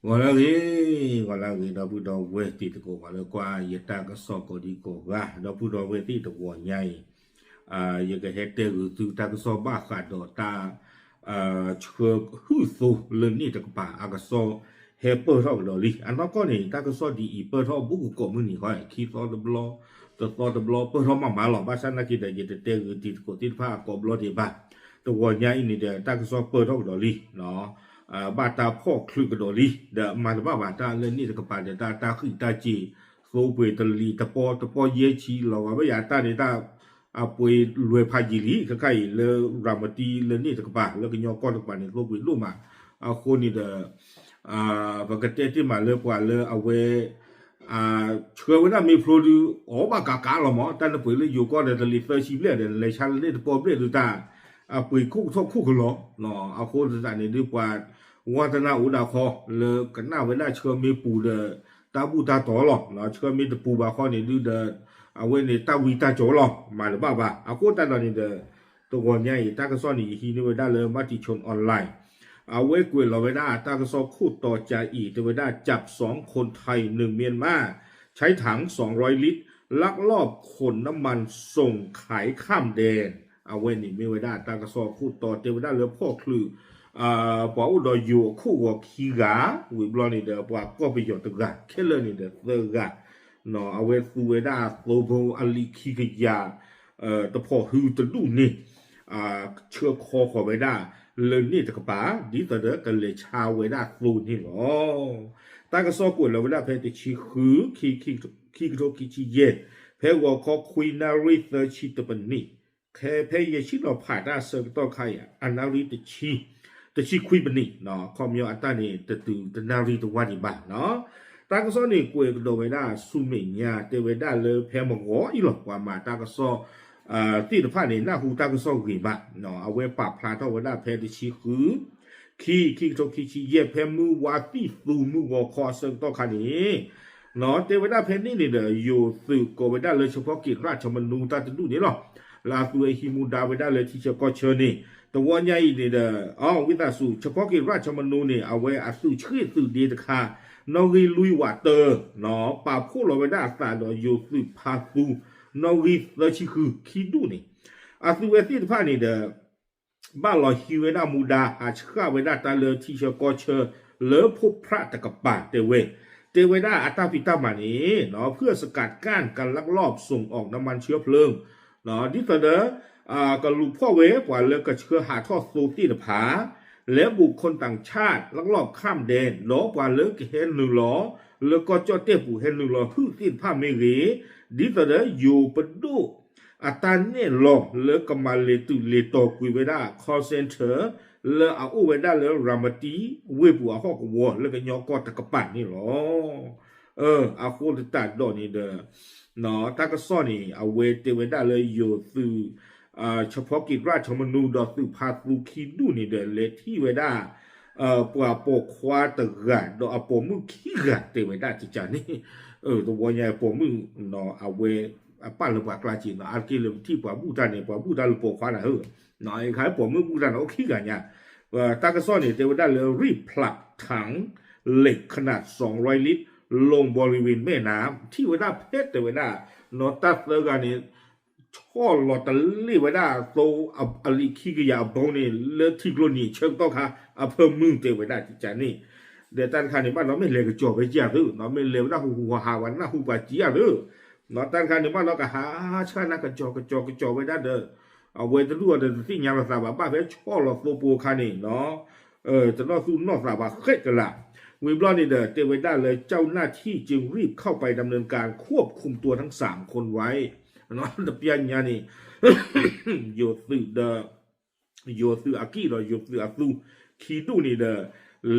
ဂီၤလၢအဂ့ၤ, ဂီၤလၢအဂ့ၤ ဒီပုၢ်ဒီဝဲၢ်တံၤသကိး ပှၤလၢကွၢ်ယတၢ်ကစီၣ်ကိးဒံကိးဂၤ, ဒီပုၢ်ဒီဝဲၢ်သ့ၣ်တဂီၤညါအံၤ, ယကဟဲတဲဂုာ်သုတၢ်ကစီၣ်ဘၣ်ဃးဒီးတၢ် ဆှၢဟုၣ်သိလၢန့ၣ်တကပၤ အကစီၣ်ဟဲပၢၢ်ထီၣ်ကဒီးလံ. အနီၢ်ကီၢ်န့ၣ် တၢ်ကစီၣ်ဒ်အံၤပၢၢ်ထီၣ်ဘူးကကိးမုၢ်နံၤဃီ ခံသီတဘျီ, တသီတဘျီ ပၢၢ်ထီၣ်မးမးလီၤ. ဘၣ်ဆၣ်နာ်က့ဒီး ယတတဲဂုာ်တံၤသကိးသ့ၣ်တဖၣ်ကိးဘျီဒံးဘၣ်. တဂီၤညါအံၤန့ၣ်ဒီး တၢ်ကစီၣ်ပၢၢ်ထီၣ်ကဒီးလံ ဘၣ်တၢ်ဖီၣ်ချုးကဒီးလံ, ဒီးမၤတဘၣ်ဘၣ်တၢ်လၢန့ၣ်တကပၤဒီး တၢ်တၢ်ဃံးတၢ်စ့ၤ, သိပှ့ၤတလံၤတပီ တပီယဲၢ်ဆံလီၤဂာ်ဘၣ်ယၤတၢ်န့ၣ်တၢ်, အပှ့ၤလွဲၤဖးယံာ်လံ ခဲခါအံၤလၢ ရၤမတံလၢန့ၣ်တကပၤ လၢကညီကီၢ်တကပၤန့ၣ် သိပှ့ၤဒိၣ်မး, အဃိန့ၣ်ဒီး ပကတဲတ့ၢ်မးလၢပှၤလၢအဝဲ ဆှၢဝဲဒၣ်မ့ၢ်ဖျိဒုး အီၣ်ဘၣ်ကးကးလီၤမး, တၢ်နပှ့ၤလၢယိၤကီၢ်ဒီးတလံၤသၢဆံဘျဲၣ်ဒီး နလဲၤဆါလၢန့ၣ်တပီဘျဲၣ်ဒုးတၢ်, အပှ့ၤခိၣ်ကထီၣ်ခိၣ်ကလီၤ, အဃိသတးန့ၣ်ဒုးပှၤ ဝါသနာအိၣ်ဒၣ်ခီ လၢကနၣ်ဝဲဒၣ်ဆှၢမ့ၢ်ပူၤဒီး တၢ်ဘူၣ်တၢ်တီၤလီၤ, ဆှၢမ့ၢ်တပူၤဘၣ်ခီန့ၣ်ဒုးဒီး အဝဲန့ၣ်တၢ်ဝံတၢ်ကၠီလီၤ, မၤတဘၣ်ဘၣ်. အဃိသတးဒီးန့ၣ်ဒီး တဂီၤညါအံၤ တၢ်ကစီၣ်န့ၣ် ယဟံးန့ၢ်ဝဲဒၣ်လၢ Matichon Online အဝဲကွဲးလီၤဝဲဒၣ်တၢ်ကစီၣ်ခိၣ်တီၤကါအံၤ တဲဝဲဒၣ် จับสองคนไทย หนึ่งเมียนมา ใช้ถังสองร้อยลิตร ลักลอบขนน้ำมันส่งขายข้ามแดน အဝဲန့ၣ်မ့ၢ်ဝဲဒၣ်တၢ်ကစီၣ်ခိၣ်တီၤ တဲဝဲဒၣ်လၢဖီၣ်ချုး ပှၤအိၣ်ဒီးယိၤအခိၣ်ဂီၤခံဂၤ, ဝံၤဘျီန့ၣ်ဒီး ပှၤကီၢ်ပယီၤတဂၤ ခဲလၢာ်န့ၣ်ဒီးသၢဂၤ, အဝဲသူဝဲဒၣ်သိဖိအလံာ်ခံကယၤ တဖိးဟုတဒူၣ်န့ၣ် ဆှၢခီဃီၤဝဲဒၣ်လၢန့ၣ်တကပၤ ဒ်သိးဒီးကလဲၤဆါဝဲဒၣ်သိန့ၣ်လီၤ. တၢ်ကစီၣ်ကွဲးလီၤဝဲဒၣ်ဖဲတဆံဃု ခံ ခံကထိခံဆံယဲၢ် ဖဲဂီၤခီခွံနၣ်ရံၣ်သၢဆံတပနံး, ဖဲယဲၢ်ဆံလီၤဖးတၢ်ဆၢကတီၢ်ခါအံၤ အနၣ်ရံၣ်တဆံ, တဆံခွံပနံး, ခီပညီအတၢ်န့ၣ် တတုၤတနၣ်ရံၣ်တဝၢ်ဒံးဘၣ်. တၢ်ကစီၣ်န့ၣ်ကွဲးကဒီးဝဲဒၣ်ဆူမဲာ်ညါ တဲဝဲဒၣ်လၢဖဲမဂီၤအံၤလီၤ ပှၤမၤတၢ်ကစီၣ်သ့ၣ်တဖၣ်န့ၣ် နၢ်ဟူတၢ်ကစီၣ်ဂ့ၤမး, အဝဲပာ်ဖျါထီၣ်ဝဲဒၣ်ဖဲတဆံဃု ခံ ခံကထိခံဆံယဲၢ် ဖဲမုၢ်ဝါသံၣ်သူမုၢ်ဂီၤခီအဆၢကတီၢ်ခါန့ၣ်, တဲဝဲဒၣ်ဖဲန့ၣ်န့ၣ်ဒီး ယိၤသုးကိးဝဲဒၣ်လၢ เฉพาะกิจราชมนู တၢ်တဒူၣ်န့ၣ်လီၤ. လၢအသုးဝဲဟံးမူဒါဝဲဒၣ်လၢထံဆၢကီၢ်ဆၢန့ၣ် တဝီညါအံၤန့ၣ်ဒီး အဝံသးစူၤ เฉพาะกิจราชมนู န့ၣ် အဝဲအသုးဆှ့ၣ်သုးဒ့တခါ နီၣ်ဂံၢ်လွံၢ်ဝးတၢ ပာ်ဖှိၣ်လီၤဝဲဒၣ်အသးဒီးယိၤသုးဖါသူ နီၣ်ဂံၢ်သၢဆံဃု ခံဒူၣ်န့ၣ်, အသုးဝဲသ့ၣ်တဖၣ်န့ၣ်ဒီး ဘၣ်လီၤဟံးဝဲဒၣ်မူဒါ ဟးဆှၣ်ဝဲဒၣ်တၢ်လၢထံဆၢကီၢ်ဆၢ လၢဖိဖြၣ်တကပၤတဲဝဲ, တဲဝဲဒၣ်အတၢ်ဖံးတၢ်မၤန့ၣ် เพื่อสกัดกั้นการลักลอบส่งออกน้ำมันเชื้อเพลิง ဒ်သိးဒီး ကလူၤဖီၣ်ဝဲပှၤလၢကဆှၢဟးထီၣ်သိသ့ၣ်တဖၣ် และบุคคลต่างชาติลักลอบข้ามแดน ဒီးပှၤလၢကဟဲနုာ်လီၤ လၢကီၢ်ကၠီၣ်တဲၣ်ပူၤဟဲနုာ်လီၤဟုၣ်သ့ၣ်တဖၣ်မ့ၢ်ဂ့ၤ, ဒ်သိးဒီးယိၤပဒိၣ် အတၢ်နဲၣ်လီၤလၢကမၤလဲၤတုၤလဲၤတီၤကွံာ်ဝဲဒၣ် call center လၢအအိၣ်ဝဲဒၣ်လၢ ရၤမတံဝ့ၢ်ပူၤအဟီၣ်ကဝီၤလၢကညီကီၢ်တကပၤန့ၣ်လီၤ. အဃိသတးဒီးန့ၣ်ဒီး တၢ်ကစီၣ်န့ၣ် အဝဲတဲဝဲဒၣ်လၢယိၤသုး เฉพาะกิจราชมนู ဒီးသုးဖါသူခံဒူၣ်န့ၣ်ဒီး လဲၤထံၣ်ဝဲဒၣ် ပှၤပိာ်ခွါတဂၤ ဒီးအပိာ်မုၣ်ခံဂၤတဲဝဲဒၣ်ကကန့ၣ်, တဝီညါပိာ်မုၣ် အဝဲ အပၣ်လၢပှၤကျါက့ၤနီၤ အါတက့ၢ်လၢပထံၣ်ပှၤဘူၣ်တၢ်န့ၣ် ပှၤဘူၣ်တၢ်လၢပိာ်ခွါနၤဧၢ, အခါပိာ်မုၣ်ဘူၣ်တၢ်န့ၣ် အိၣ်ခံဂၤညါ, တၢ်ကစီၣ်န့ၣ် တဲဝဲဒၣ်လၢ รีบผลักถังเหล็กขนาดสองร้อยลิตร ลงบริเวณแม่น้ำ ထံၣ်ဝဲဒၣ်ဖဲတဲဝဲဒၣ် နီၤတၢ်သၢဂၤန့ၣ် ဆီၣ်လီၤတလ့ၢ်ဝဲဒၣ်သိ အလံာ်ခံကယၤအဘိန့ၣ် လၢထံကျိနံၤဆၢကတီၢ်ခါ အဖၢမုၢ်တဲဝဲဒၣ်ကကန့ၣ်, ဒီးတၢ်တခါန့ၣ်ဘၣ်ဒီးမ့ၢ်လဲၤကစီၤဝဲကယၤသု, မ့ၢ်လဲၤဝဲဒၣ်ဟူးဟူးဟးဟးဝဲနၢ်ဟူပှၤကယၤသု, တၢ်တခါန့ၣ်ဘၣ်ဒီးကဟးဆှၣ်နၢ်ကစီၤကစီၤကစီၤဝဲဒၣ်ဒီး အဝဲတဒူၣ်အီၤဒီးတသ့ၣ်ညါလီၤသးဘၣ် ဘၣ်ဖဲဆီၣ်လီၤသိပူၤအခါန့ၣ် တနီၣ်သူၣ်နီၣ်သးဘၣ်ဃဲးကလး, ဝံၤဘျီန့ၣ်ဒီး တဲဝဲဒၣ်လၢ เจ้าหน้าที่จึงรีบเข้าไปดำเนินการควบคุมตัวทั้งสามคนไว้ တပျၢ်ညါန့ၣ် ယိၤသုးဒီး ယိၤသုးအကံၣ်ဒီးယိၤသုးအသူ ခံဒူၣ်န့ၣ်ဒီး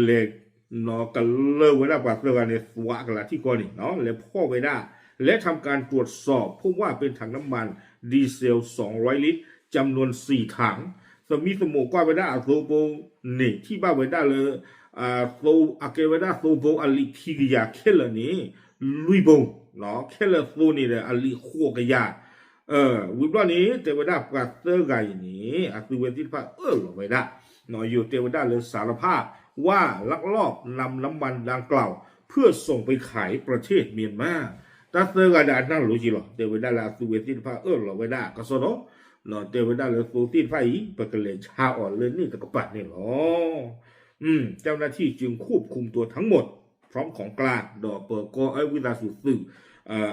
လဲၤ ကလၢာ်ဝဲဒၣ်ပှၤသၢဂၤန့ၣ် သွးကလးထံကီၢ်န့ၣ် လဲၤဖီၣ်ဝဲဒၣ် และทำการตรวจสอบ พบว่าเป็นถังน้ำมันดีเซล สองร้อยลิตร จำนวนสี่ถัง သမံသမိးကွၢ်ဝဲဒၣ်အသိဖိန့ၣ် ထံၣ်ဘၣ်ဝဲဒၣ်လၢ အကဲဝဲဒၣ်သိဖိအလံာ်ခံကယၤခဲလၢာ်န့ၣ် လွံၢ်ဘိ, ခဲလၢာ်သိန့ၣ်ဒီး အလံာ်ဃိးကယၤ, ဝံၤဘျီန့ၣ် တဲဝဲဒၣ်ပှၤသၢဂၤအံၤန့ၣ် အသုဝဲသ့ၣ်တဖၣ်အၢၣ်လီၤဝဲဒၣ်, ယိၤတဲဝဲဒၣ်လၢ สารภาพ ว่าลักลอบนำน้ำมันดังกล่าวเพื่อส่งไปขายประเทศเมียนมา တၢ်သၢဂၤဒီးအနၢ်လိၤက့ၤလီၤ တဲဝဲဒၣ်လၢအသူဝဲသ့ၣ်တဖၣ်အၢၣ်လီၤဝဲဒၣ်ကစီၣ်ဒီး တဲဝဲဒၣ်လၢသိသ့ၣ်တဖၣ်အံၤ ပကလဲၤဆါအီၤလၢန့ၣ်တကပၤန့ၣ်လီၤ. เจ้าหน้าที่จึงควบคุมตัวทั้งหมด พร้อมของกลาง ဒီးပၢၤကီၢ်အဝံသးစူၤသုး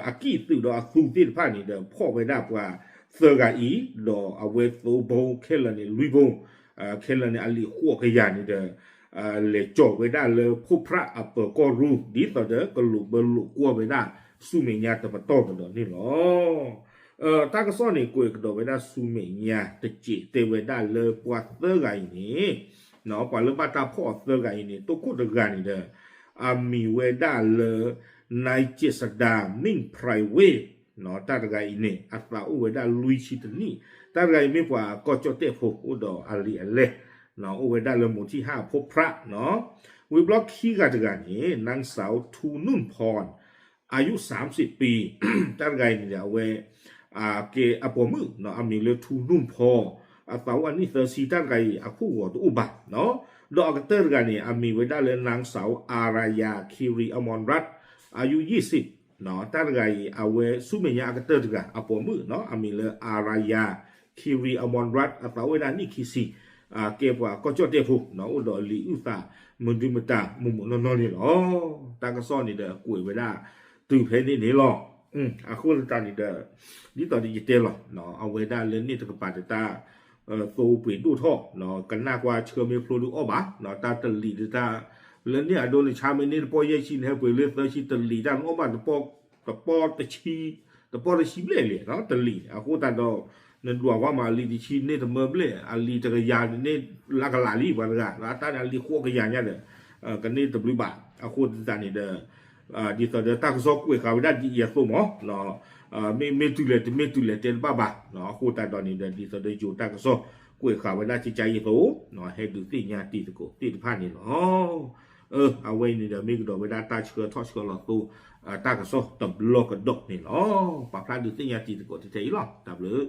အကံၣ်သုးဒီးအသူသ့ၣ်တဖၣ်န့ၣ်ဒီး ဖီၣ်ဝဲဒၣ်ပှၤသၢဂၤအံၤ ဒီးအဝဲသိဘိခဲလၢာ်န့ၣ်လွံၢ်ဘိ ခဲလၢာ်န့ၣ်အလံာ်ဃိးကယၤန့ၣ်ဒီး လဲၤကၠီၣ်ဝဲဒၣ်လၢဖိဖြးအပၢၤကီၢ်ရူ ဒ်သိးဒီးကလိာ်ဘၢလိာ်ကွီၢ်ဝဲဒၣ်ဆူမဲာ်ညါတပတီၢ်ကဒီးန့ၣ်လီၤ. တၢ်ကစီၣ်န့ၣ် ကွဲးကဒီးဝဲဒၣ်ဆူမဲာ်ညါတစဲး တဲဝဲဒၣ်လၢပှၤသၢဂၤအံၤန့ၣ် ပှၤလၢဘၣ်တၢ်ဖီၣ်အီၤသၢဂၤအံၤန့ၣ် တိခိၣ်တဂၤန့ၣ်ဒီး အမံၤဝဲဒၣ်လၢ နၢ်ကၠ့းစဒါ မ့ၣ်ဖရၢဝ့ၣ် တၢ်တဂၤအံၤန့ၣ် အသးအိၣ်ဝဲဒၣ်လွံၢ်ဆံတနံၣ် တၢ်တဂၤအံၤမ့ၢ်ပှၤကီၢ်ကၠီၣ်တဲၣ်ဖိ အိၣ်ဒီးအလံာ်အလဲၢ် အိၣ်ဝဲဒၣ်လၢမိၢ်ထံၣ်ဟၣ်အဖိဖြး ဝံၤဘျီခံဂၤတဂၤန့ၣ် နၢ်စၢဝ်ထူနူၣ်ဖီ อายุสามสิบปี တၢ်တဂၤအံၤန့ၣ်ဒီး အဝဲ ကဲအပိာ်မုၣ် အမံၤလၢထူနူၣ်ဖီ အသးအိၣ်အနံၣ်သၢဆံ တၢ်တဂၤအံၤအခိၣ်ဂီၤတအိၣ်ဘၣ် ဒီးအကတၢၢ်တဂၤန့ၣ် အမံၤဝဲဒၣ်လၢ นางสาวอารยา คีรีอมรรัตน์ อายุยี่สิบ တၢ်တဂၤအံၤ အဝဲဆူမဲာ်ညါအကတၢၢ်တဂၤ အပိာ်မုၣ် အမံၤလၢ อารยา คีรีอมรรัตน์ အသးအိၣ်ဝဲဒၣ်နံၣ်ခံဆံ ကဲပှၤကီၢ်ကၠီၣ်တဲၣ်ဖိ အိၣ်ဒီးလံာ်အုၣ်သး မဒုမတၤ မုၢ်မုၢ်နီၢ်နီၢ်န့ၣ်လီၤ. တၢ်ကစီၣ်န့ၣ်ဒီးကွဲးဝဲဒၣ်တုၤဖဲန့ၣ်န့ၣ်လီၤ. အဃိသတးန့ၣ်ဒီး ဒ်သိးဒီးယတဲလီၤ အဝဲဒၣ်လၢန့ၣ်တကပၤဒီးတၢ် သိပှ့ၤဒိၣ်ထီၣ် ကနၣ်ကွၢ်ဆၢမ့ၢ်ဖျိဒုးအီၣ်ဘၣ် တၢ်တလံာ်ဒီးတၢ် လၢန့ၣ်အဒိန့ၣ် ဆါမ့ၢ်န့ၢ်တပီၢ်ယဲၢ်ဆံ နဟဲပှ့ၤလၢသၢဆံတလံာ် တၢ်နအီၣ်ဘၣ် တပီၢ်တဆံ တပီၢ်တဆံဘျဲၣ်လံ တလံာ် အဃိသတးဒီး နဒွးကွၢ်မး အလံာ်တဆံန့ၢ်တမၢဘျဲၣ် အလံာ်တကယၤန့ၢ်လၢကလးလံ ပှၤတဂၤ အတၢ်န့ၣ်အလံာ်ဃိးကယၤညါဒီး ကန့ၢ်တဘျုးဘၣ် အဃိသတးန့ၣ်ဒီး ဒ်သိးဒီးတၢ်ကစီၣ်ကွဲးဃာ်ဝဲဒၣ်ဒ်အံၤအသိးမး မ့ၢ်မ့ၢ်တုၤလဲၣ်တမ့ၢ်တုၤလဲၣ်တဲတဘၣ်ဘၣ် အဃိသတးဒီးန့ၣ်ဒီး ဒ်သိးဒီးယိၤတၢ်ကစီၣ်ကွဲးဃာ်ဝဲဒၣ်ကကါအံၤအသိး ဟဲဒုးသ့ၣ်ညါတံၤသကိးသ့ၣ်တဖၣ်န့ၣ်လီၤ. အဝဲအံၤန့ၣ်ဒီး မ့ၢ်ကဒီးဝဲဒၣ်တၢ်ဆှၢထီၣ်ဆှၢလီၤသိ တၢ်ကစီၣ်တဘျီကဒီးန့ၣ်လီၤ. ပာ်ဖျါဒုးသ့ၣ်ညါတံၤသကိးထဲအံၤလီၤ. တၢ်ဘျုး